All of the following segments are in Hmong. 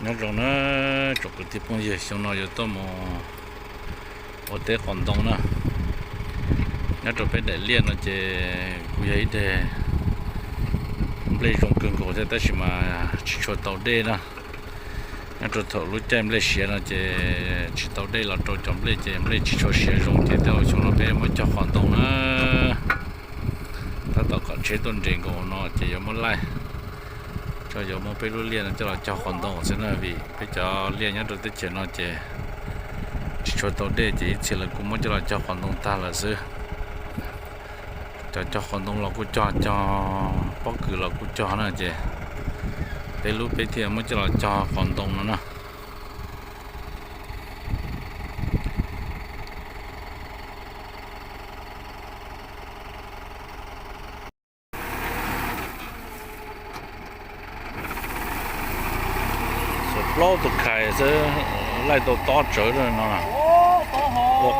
Nyob zoo na, tsoom kwv tij phooj ywg, xyoo no yuav tuaj mus ua teb qos ntoo na. Nyob rau peb daim liaj no ces kuj yog ib daim nplej zoo kawg nkaus thiab tab sis mas tsis tshua tau dej na. Nyob rau thaum lub caij nplej siav no ces tsis tau dej los rau cov nplej ces nplej tsis tshua siav zoo ces tej zaum xyoo no peb muab cog qos ntoo na. Tab tom kom tsheb tuaj nres nkaus no ces yuav muab laij, tso yuav muab peb lub liaj no coj los cog qos ntoo xwb na, vim peb cov liaj nyob rau teb chaws no ces tsis tshua tau dej ces ib txhia lawv kuj muab coj los cog qos ntoo tag lawm xwb. Cov cog qos ntoo los kuj cog, cog pob kws los kuj cog na ces peb lub peb thiaj muab coj los cog qos ntoo no na. Xuas plaub tus khais xwb laij tau tob tsawv no. Ua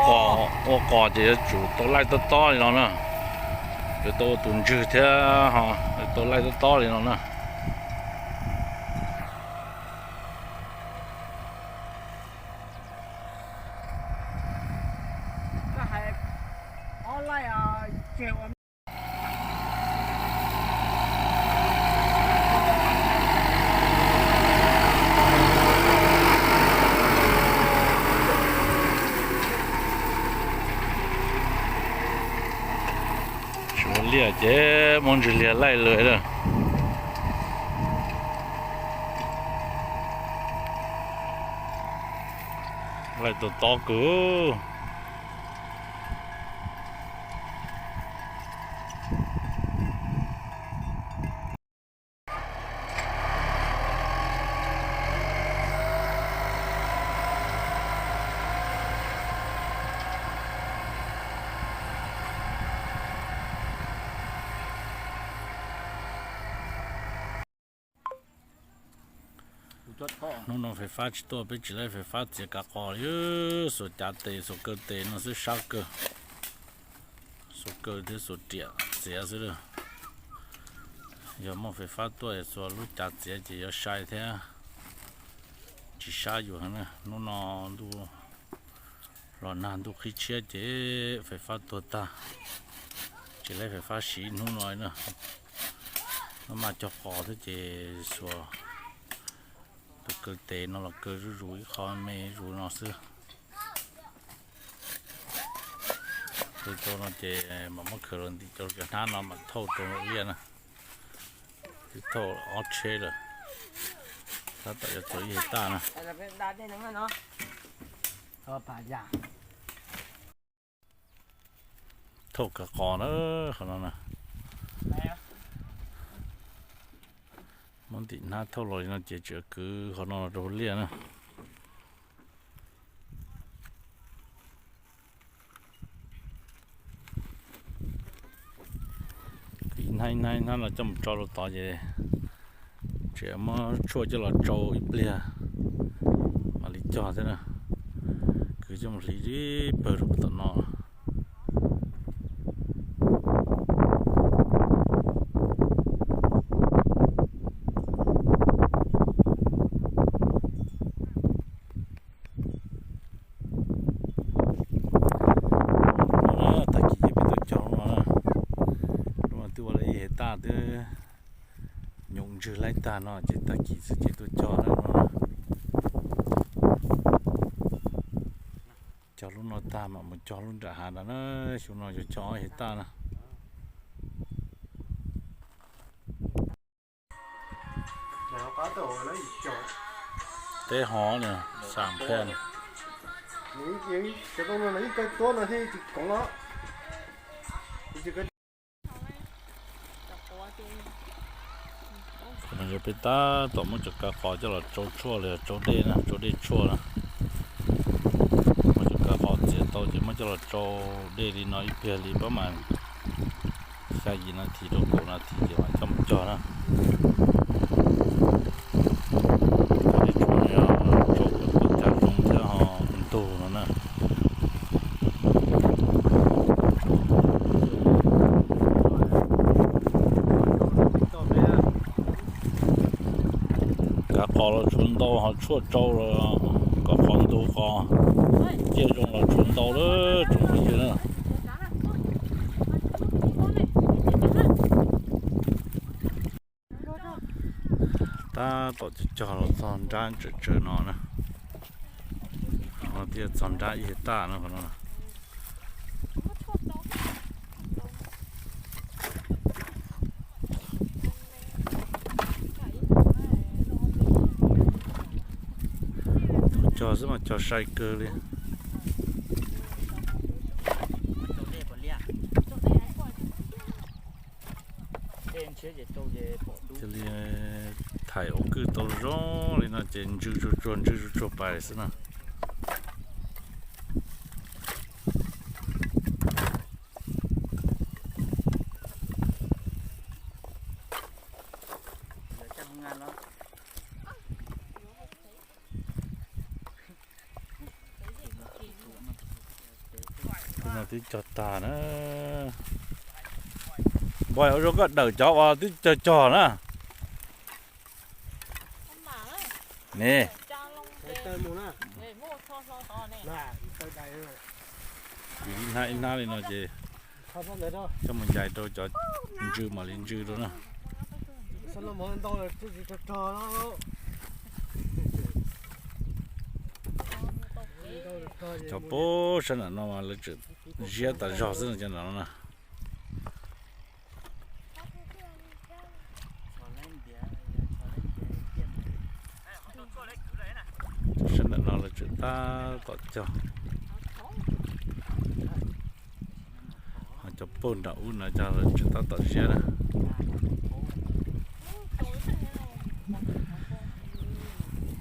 qos ces yuav tsum tau laij tob tob li no na. Yuav tau ua tus ntswg thiab ho yuav tau laij tob tob li no na. Tsis ua liaj ces muab ntswg liag laij lawm. Laij tau tob kawg. Hnub no fais fab tsis tuaj, peb tsis laij fais fab txiav kav qos li, xuas cav tes xuas kaw tes no xwb sab kawg. Xuas kaw thiab xuas riam txiav xwb. Yog muaj fais fab tuaj xuas lub cav txiav ces yuav sai thiab tsis sab yus heev na. Hnub no ntuj los nag ntuj qhib tshiab ces fais fab tuag tag, tsis laij fais fab siv hnub no na. Maj maj cog qos thiab ces xuas tus kaw tes no los kaw zuj zus ib qho me zuj zus no xwb. Kaw tau no ces mam muab khaws los ntim cov hnab no mam thauj rau liaj na. Twb thauj ob tsheb lawm, tab tom yuav txaus ib hais taj na. Thauj kav qos na, qhov no na. Muab ntim hnab thauj los li no ces tseem kwv qhov no rau hauv liaj na. Kwv ib hnab ib hnab ib hnab no coj mus tso rau tod ces tseem muab tshuaj coj los tsau ib pliag mam li cog thiab na. Kwv coj mus hliv pawg rau tom no. Tag kis ces peb tuaj cog lub no na. Lub no twb ua li ib hais taj twb nyoos ntswg laib tag no ces tag kis xwb ces tuaj cog na. Cog lub no tag mam mus cog lub nram hav ntawd na. Xyoo no yuav cog ob hais taj na. Teb hov na, xam pheej. Qhov no yog peb tab tom muab cov kav qos coj los tsau tshuaj los yog tsau dej na, tsau dej tshuaj na. Muab cov kav qos txiav tau ces muab coj los tsau dej li no ib pliag li pab mas xya yim nas this rau kaum nas this ces mam coj mus cog na. Tsau kom tau cas zoo thiab ho ntug no na. Kav qos los tshuav ntau, ho tshuaj tsau los kom qos ntug qos, ciaj zoo los tshuav ntau lawm tsoom phooj ywg na. Tab tom cog cog los txog nrab tsawv tsawv no na. Qhov no thiaj txog nrab ib hais taj no qhov no. Cog xwb mas cog sai kawg li. Cia li thaim ua kwj tau zoo li no ces ntsw tsuag tsuag ntsw tsuag tsuag pais xwb na. Li no twb cog tag na. Npog ua zoo koj dawm cov uas twb cog cog na. Ne, ib hnab ib hnab li no ces coj mus nchais rau cov ntsw mam li ntsw rau na. Cov pem sab nram no mas lawv tseem ziab tas zog xwb no cov nram no na. Sab nram no lawv tseem tab tom cog. Ho cov pem nram ub no cog lawv tseem tab tom ziab na.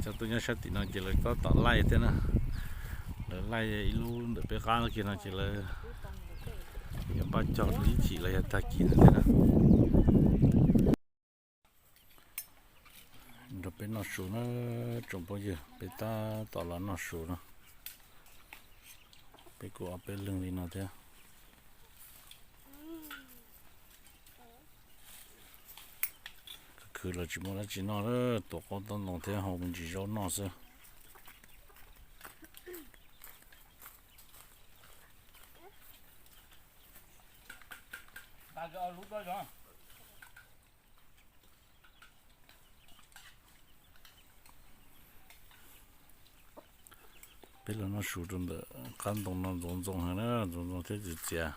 Cov tuaj nyob sab tim no ces lawv tab tom laij thiab na. Lawv laij ib lub ntawm peb qab kiag no ces lawv yuav npaj cog rau ib chim los yog tag kis no thiab na. Nrog peb noj su na tsoom phooj ywg, peb tab tom los noj su no. Peb kuj ob peb leeg li no thiab. Khwv los tsis muaj dab tsi noj, tuav qaub taub ntoo thiab hau me ntsis zaub noj xwb. Peb los noj su rau ntawm qab ntoo no ntxoov ntxoo heev na, ntxoov ntxoo thiab txias txias.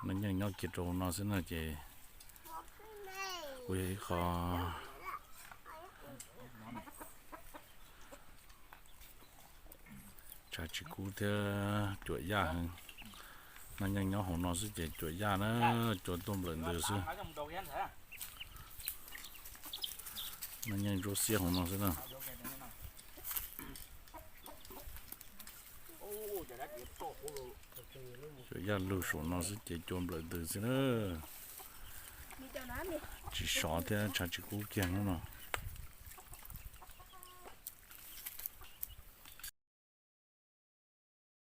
Neeg nyob kiag rau hauv no xwb na ces kuj yog ib qho tshav tsis kub thiab cuam yaj heev. Neeg nyob hauv no xwb ces cuam yaj na, cua tuaj nplawm ntws xwb. Neeg ntsuab xiab hauv no xwb na. Cuam yaj lug saum no xwb ces cua nplawm ntws xwb na. Tsis sov thiab tshav tsis kub kiag hnub no.